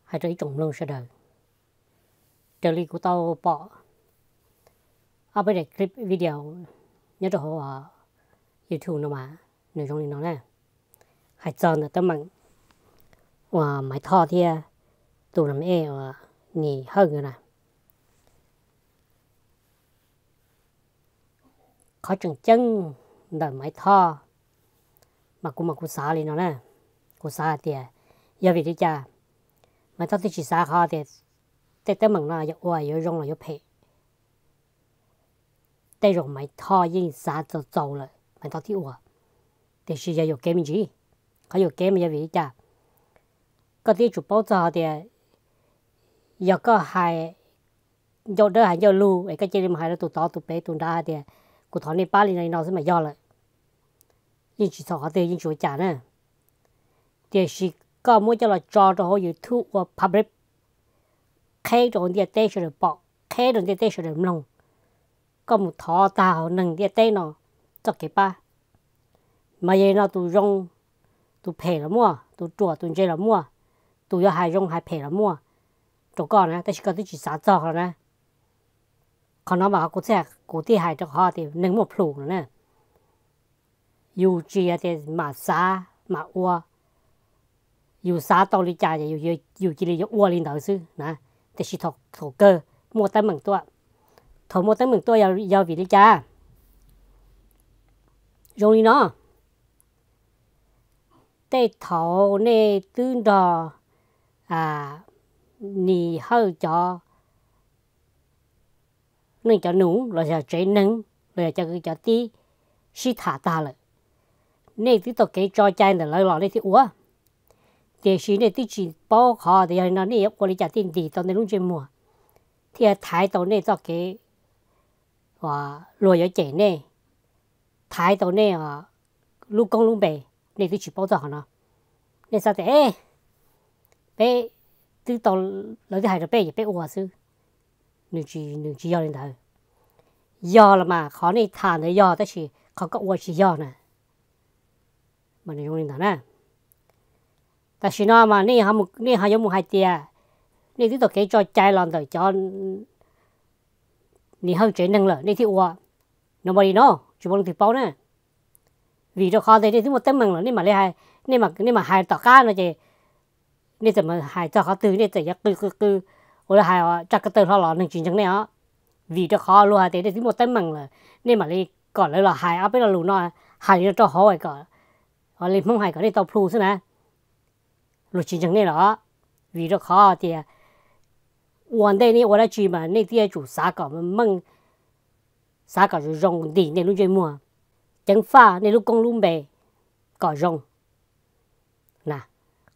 hais rau ib tsoom mloog sawv daws. Raws li kuv tau pom ob peb daim clip video nyob rau hauv YouTube no mas nws zoo li no na. Hais txog ntawm teeb meem uas Maiv Thoj thiab tus nam ej uas Nis Hawj na. Qhov tseem ceeb ntawm Maiv Thoj mas kuv mas kuv xav li no na. Kuv xav hais tias yog vim li cas Maiv Thoj thiaj tsis xav qhov tias tej teeb meem no yuav ua yuav zoo los yuav phem. Tej zaum Maiv Thoj yeej xav txaus txaus lawm Maiv Thoj thiaj ua, tiam sis yog yuam kev me ntsis. Qhov yuam kev mas yog vim li cas? Koj twb yuav tsum paub txog tias yog koj hais ncauj dawb hais ncauj lug es koj cia li mus hais rau tus tod tus pem tus nrad hais tias kuv thov nej pab li no li no xwb mas yog lawm, yeej tsis txhaum qhov twg, yeej tsis ua cas na. Tiam sis koj muab coj los tso rau hauv YouTube ua public, qheb rau hauv ntiaj teb sawv daws pom, qheb rau ntiaj teb sawv daws mloog, koj mus thov tag hauv neeg ntiaj teb no txoj kev pab. Mas yog li no tus zoo, tus phem los muaj, tus ruam tus ntse los muaj, tus yuav hais zoo hais phem los muaj rau koj na, tab sis koj twb tsis xav txog qhov no na. Qhov no mas kuv thiaj, kuv thiaj hais rau qhov tias neeg muaj plhus no na. Yus tsis hais tias mam xav mam ua, yus xav tau li cas ces yus cia li yuav ua li ntawd xwb na. Tiam sis thaum kawg muaj teeb meem tuaj, thaum muaj teeb meem tuaj yog vim li cas? Zoo li no, tej thaum nej twb nrog Nis Hawj cov, nej cov nus los yog tsev neeg los yog cov kwv cov tij sib tham tag lawm, nej twb tau kev tso cai ntawm lawv los nej thiaj ua. Tiam sis nej twb tsis paub qhov tias yog li no nej yuav ua li cas thiaj ntis tau nej lub ntsej muag, thiaj thaiv tau nej txoj kev luag yuav cem nej, thaiv tau nej lub koob lub npe. Nej twb tsis paub txog qhov no, nej xav tias peb twb tau, lawv twb hais rau peb ces peb ua xwb. Nws tsis, nws tsis yog li ntawd. Yog los mas qhov nej tham ntawd yog, tab sis qhov koj ua tsis yog na. Mas nws zoo li ntawd na. Tam sim no mas nej ho yuav mus hais tias nej twb tau kev tso cai los ntawm cov Nis Hawj tsev neeg lawm nej thiaj ua. Nobody knows, tsis muaj leej twg paub na. Vim rau qhov tias nej twb muaj teeb meem lawm nej mam li hais, nej mam hais tom qab no ces nej txawm hais txog qhov twg nej txawm yuav qw qw qw ua li hais tsa ko taw hlo los neeg tsis ntseeg nej os. Vim rau qhov luag hais tias nej twb muaj teeb meem lawm, nej mam li kom lawv los hais ob peb lo lus no, hais li no rau hauv kom li Hmoob hais kom nej tau plhus xwb na. Luag tsis ntseeg nej los, vim rau qhov tias ua ntej nej ua dab tsi mas nej thiaj yuav tsum xav kom meej, xav kom zoo zoo ntim nej lub ntsej muag, ceev faj nej lub koob lub npe kom zoo.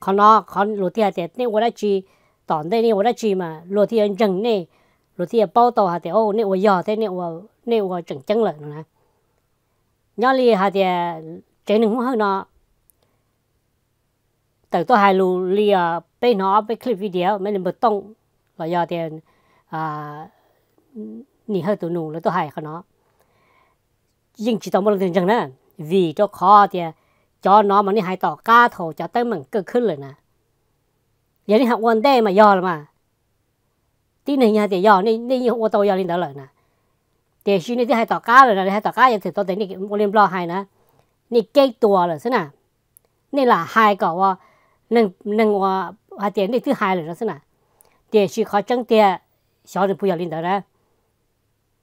Qhov no qhov luag thiaj hais tias nej ua dab tsi, tom ntej nej ua dab tsi mas luag thiaj yuav ntseeg nej, luag thiaj yuav paub tau hais tias nej ua yog thiab nej ua tseem ceeb lawm no na. Nyob li hais tias tsev neeg Hmoob Hawj no tawm tuaj hais lus li peb hnov ob peb clip video me li npawg Tooj los yog tias Nis Hawj tus nus lawv tuaj hais qhov no, yeej tsis tau muaj leej twg ntseeg na. Vim rau qhov tias cov no mas nej hais tom qab thaum cov teeb meem kawj khwb lawm na. Yog nej hais ua ntej mas yog los mas, tib neeg yeej hais tias yog, nej yeej ua tau yog li ntawd lawm na. Tiam sis nej twb hais tom qab lawm na, hais tom qab yog thaum tau tias nej ua li Nplog hais na, nej keeb tuas lawm xwb na. Nej lam hais kom ua neeg ua hais tias nej twb hais lawm no xwb na. Tiam sis qhov tseeb tiag xyov nws puas yog li ntawd na.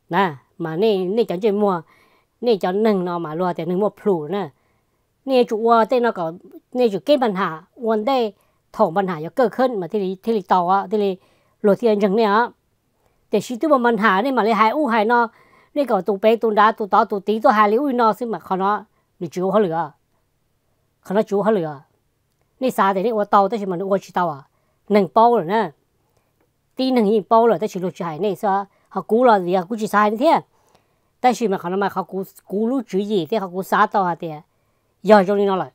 Na, mas nej cov ntsej muag, nej cov neeg no mas luag tias neeg muaj plhus na. Nej yuav tsum ua tej no kom nej tsum keeb npa nham ua ntej, thaum npa nham yuav kawj khwb mas thiaj li tau, thiaj li luag thiaj ntseeg nej os. Tiam sis twb muaj npa nham nej mam li hais ub hais no, nej kom tus pem tus nrad tus tod tus tid tuaj hais li ub li no xwb mas qhov no nws tsis ua hauj lwm. Qhov no tsis ua hauj lwm. Nej xav tias nej ua tau tab sis mas nws ua tsis tau. Neeg paub lawm na, tib neeg yeej paub lawm tab sis luag tsis hais nej xwb. Ho kuv los vim kuv tsis xav hais nej thiab. Tab sis mas qhov no mas qhov kuv lub tswv yim thiab qhov kuv xav tau hais tias yog zoo li no lawm,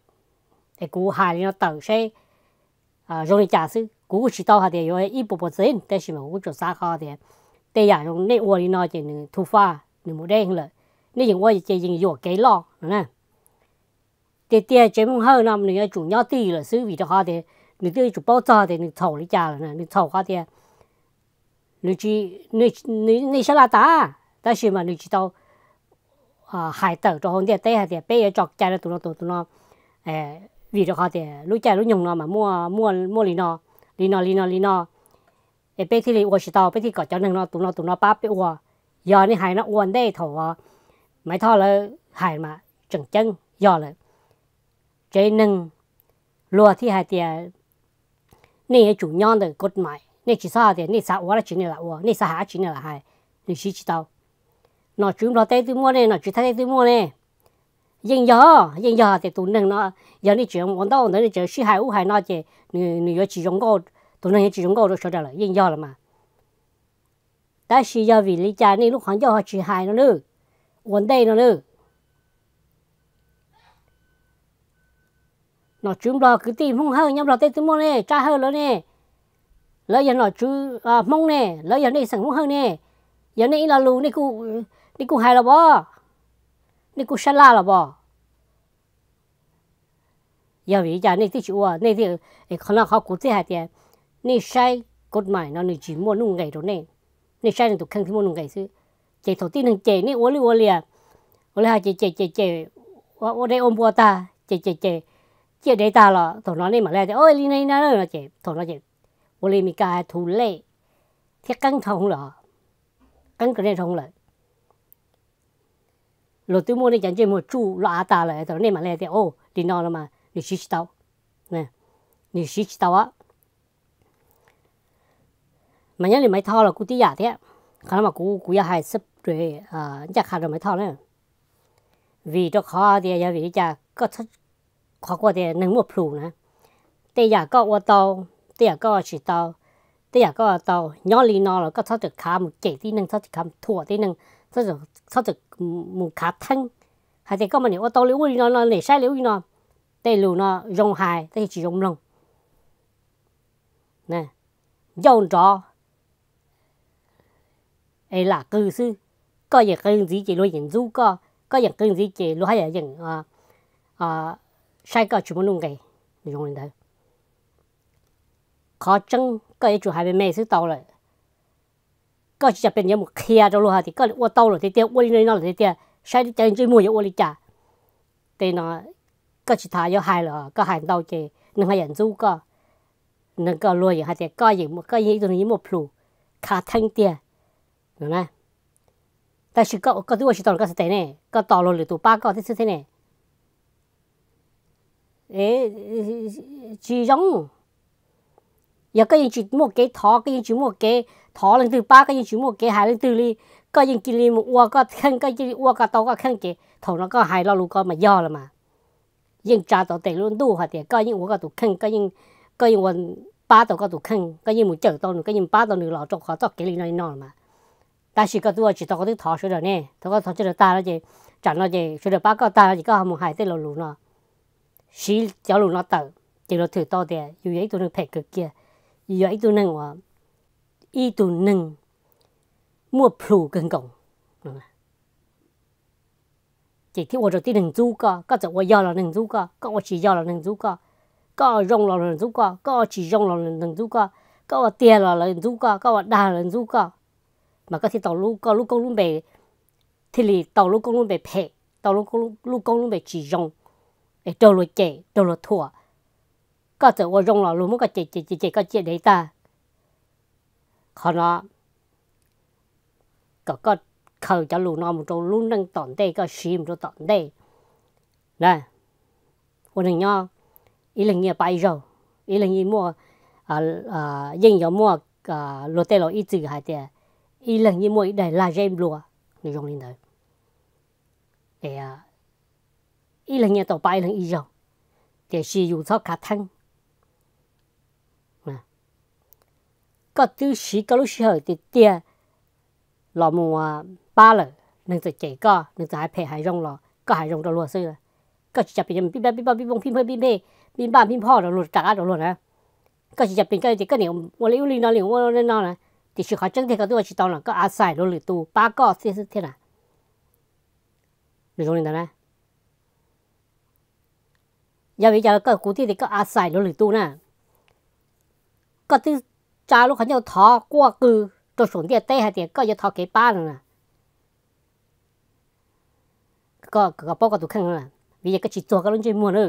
es kuv hais li no tawm seb zoo li cas xwb. Kuv kuj tsis tau hais tias yuav ib puas puas txeeb, tab sis mas kuv kuj tsuas xav qhov tias tej yam zoo nej ua li no ces nws too far, nws mus deb lawm. Nej yeem ua ces yeej yuam kev loj no na. Tiag tiag tsev Hmoob Hawj no nws yuav tsum nyob twj ywm lawm xwb, vim rau qhov tias Nws twb yuav tsum paub txog tias nws txhaum li cas lawm na, nws txhaum qhov tias nws tsis, nws, nws, nej sab laj tas, tab sis mas nws tsis tau hais tawm rau hauv ntiaj teb hais tias peb yuav tso cai rau tus no tus, tus no, vim rau qhov tias lub caij lub nyoog no mas muaj, muaj, muaj li no, li no, li no, li no, es peb thiaj li ua tsis tau, peb thiaj kom cov neeg no tus no tus no pab peb ua. Yog nej hais no ua ntej thaum Maiv Thoj lawv hais mas tseem ceeb yog lawm. Tsev neeg luag thiaj hais tias nej yuav tsum nyob ntawm kod mais, nej tsis txhob hais tias nej xav ua dab tsi nej lam ua, nej xav hais dab tsi nej lam hais, nws siv tsis tau. Nom tswv Nplog teb twb muaj ne, nom tswv Thaib teb twb muaj ne. Yeej yog, yeej yog tias tus neeg no, yog nej tseem ua ntaub ntawv nej tseem sib hais ub hais no ces nws yuav tsis zoo nkauj, tus neeg yuav tsis zoo nkauj rau sawv daws lawm, yeej yog los mas. Tab sis yog vim li cas nej lub qhov ncauj ho tsis hais no nawb, ua ntej no nawb. Nom tswv Nplog kwv tij Hmoob Hawj nyob Nplog teb twb muaj ne, Tsab Hawj lawv ne, lawv yog nom tswv Hmoob ne, lawv yog nej xeem Hmoob Hawj ne, yog nej ib lo lus nej kuj hais los pov, nej kuj sab laj los pov. Yog vim li cas nej twb tsis ua, nej, qhov no qhov kuv thiaj hais tias nej saib kod mais no nws tsis muaj nuj nqes rau nej, nej saib nej tus kheej thiaj muaj nuj nqes xwb. Ces thaum tib neeg cem nej ua lwj ua liam, ua li hais ces cem cem cem, ua dej ua npua tag ces cem cem, ciaj dev tag los thaum no nej mam li tias o li no li no no ces thaum no ces ua li Meskas hais thù lej thiab qeeb dhau lawm, qeeb rau nej dhau lawm. Luag twb muab nej cov ntsej muag tsuj los av tas lawm, thaum nej mam li tias o li no no mas nws siv tsis tau, nws siv tsis tau. Mas nyob li Maiv Thoj los kuj tib yam thiab. Qhov no mas kuv, kuv yuav hais ncaj qha rau Maiv Thoj na, vim rau qhov tias yog vim li cas, qhov kuv tias neeg muaj plhus na, tej yam koj ua tau, tej yam koj ua tsis tau, tej yam koj ua tau nyob li no los koj txhob txawm khav mus cem tib neeg, txhob txawm khav mus thuam tib neeg, txhob txawm mus khav theeb hais tias koj mas niam ua tau li ub li no no, niam saib li ub li no. Tej lus no zoo hais tab sis tsis zoo mloog. Ncauj nrov es lam qw xwb, koj yeem qw ntxiv ces luag yeem ntxub koj, koj yeem qw ntxiv ces luag haj yam yeem saib koj tsis muaj nuj nqes. Zoo li ntawd. Qhov tseeb koj yuav tsum hais me me xwb tau lawm. Koj tsis tas pes yuav mus qhia rau luag hais tias koj ua tau lawm tiag tiag, ua li no li no lawm tiag tiag, saib cov ntsej muag yuav ua li cas. Tej no koj tsis tas yuav hais lawm, koj hais ntau ces neeg haj yam ntxub koj, neeg koj luag yeem hais tias koj yeej, koj yeej ib tug neeg yeej muaj plhus, khav theeb tiag. Tab sis koj twb ua tsis tau koj xav tes ne, koj tos luag lwm tus pab koj thiab xwb thiab ne. Tsis zoo. Yog koj yeej tsis muaj kev thov, koj yeej tsis muaj kev thov leej twg pab, koj yeej tsis muaj kev hais leej twg li, koj yeej cia li mus ua koj kheej, koj cia li ua kom tau koj kheej ces thaum no koj hais lo lus ko mas yog los mas. Yeej tsa tau tes lub ntuj hais tias koj yeej ua koj tus kheej, koj yeej ua pab tau koj tus kheej, koj yeej mus cawm tau nws, koj yeej pab tau nws los rau qhov txoj kev li no li no los mas. Tab sis koj twb ua tsis tau, koj twb thov sawv daws ne, thaum koj thov sawv daws tag no ces, tsam no ces sawv daws pab koj tag no ces koj ho mus hais tej lo lus no, siv cov lus no tawm ces luag thwm tau tias yus yog ib tug neeg phem kawg kiag, yus yog ib tug neeg uas, ib tug neeg muaj plhus kawg nkaus. Ces thiaj ua rau tib neeg ntxub koj, koj txawm ua yog los neeg ntxub koj, koj ua tsis yog los neeg ntxub koj, koj ua zoo los neeg ntxub koj, koj ua tsis zoo los neeg ntxub koj, koj ua tiag los lawv ntxub koj, koj ua dag lawv ntxub koj. Mas koj thiaj tau lub, koj lub koob lub npe, thiaj li tau lub koob lub npe phem, tau lub koob lub npe tsis zoo, es raug luag cem raug luag thuam. Koj txawm ua zoo los luag muab koj cem cem cem cem koj ciaj dev tag. Qhov no kom koj khaws cov lus no mus rau lub neej tom ntej, koj siv mus rau tom ntej. Ua neeg nyob, ib leeg yeej pab ib zaug, ib leeg yeej muaj, yeej yuav muaj, luag tej laus ib txwm hais tias ib leeg yeej muaj ib daim lag zeb nplua, nws zoo li ntawd. Ib leeg yeej tau pab ib leeg ib zaug, tiam sis yus txhob khav theeb. Koj twb siv koj lub sij hawm tiag tiag los mus pab lawm, neeg txawm cem koj, neeg txawm hais phem hais zoo los koj hais zoo rau luag xwb. Koj tsis cas pes pib npaj pib npaj pib nphooj pib npaj pib npaj pib npaj pib nphooj rau luag, rov qab rau luag na. Koj tsis cas pes koj tias koj niam ua li ub li no li ua li no na, tiam sis qhov tseeb tiag koj twb ua tsis tau no, koj a xais luag lwm tus pab koj thiab xwb thiab na. Nws zoo li ntawd na. Yog vim li cas koj, kuv thiaj tias koj a xais luag lwm tus na. koj twb tsa lub qhov ncauj thov quaj qw rau saum ntiaj teb hais tias koj yuav thov kev pab no na. Koj paub koj tus kheej no, vim yog koj tsis txuag koj lub ntsej muag na.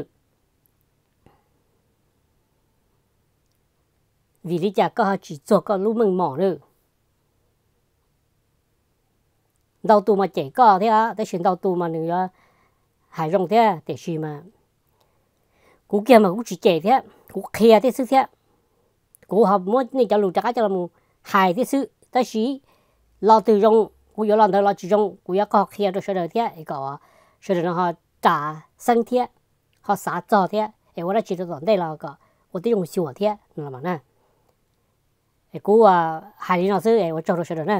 Vim li cas koj ho tsis txuag koj lub meej mom na? Ntau tus mas cem koj thiab, tab sis ntau tus mas nws yuav hais zoo thiab, tiam sis mas kuv kiag mas kuv tsis cem thiab, kuv qhia thiab xwb thiab. Kuv ho muab nej cov lus rov qab coj los mus hais thiab xwb, tab sis lo twg zoo kuv yuav lo ntawd, lo tsis zoo kuv yuav qhov qhia rau sawv daws thiab es kom sawv daws no ho ras xeeb thiab, ho xav txog thiab es ua dab tsi rau tom ntej los kom ua tib zoo xyuas thiab no los mas na. Kuv hais li no xwb es ua tsaug rau sawv daws na.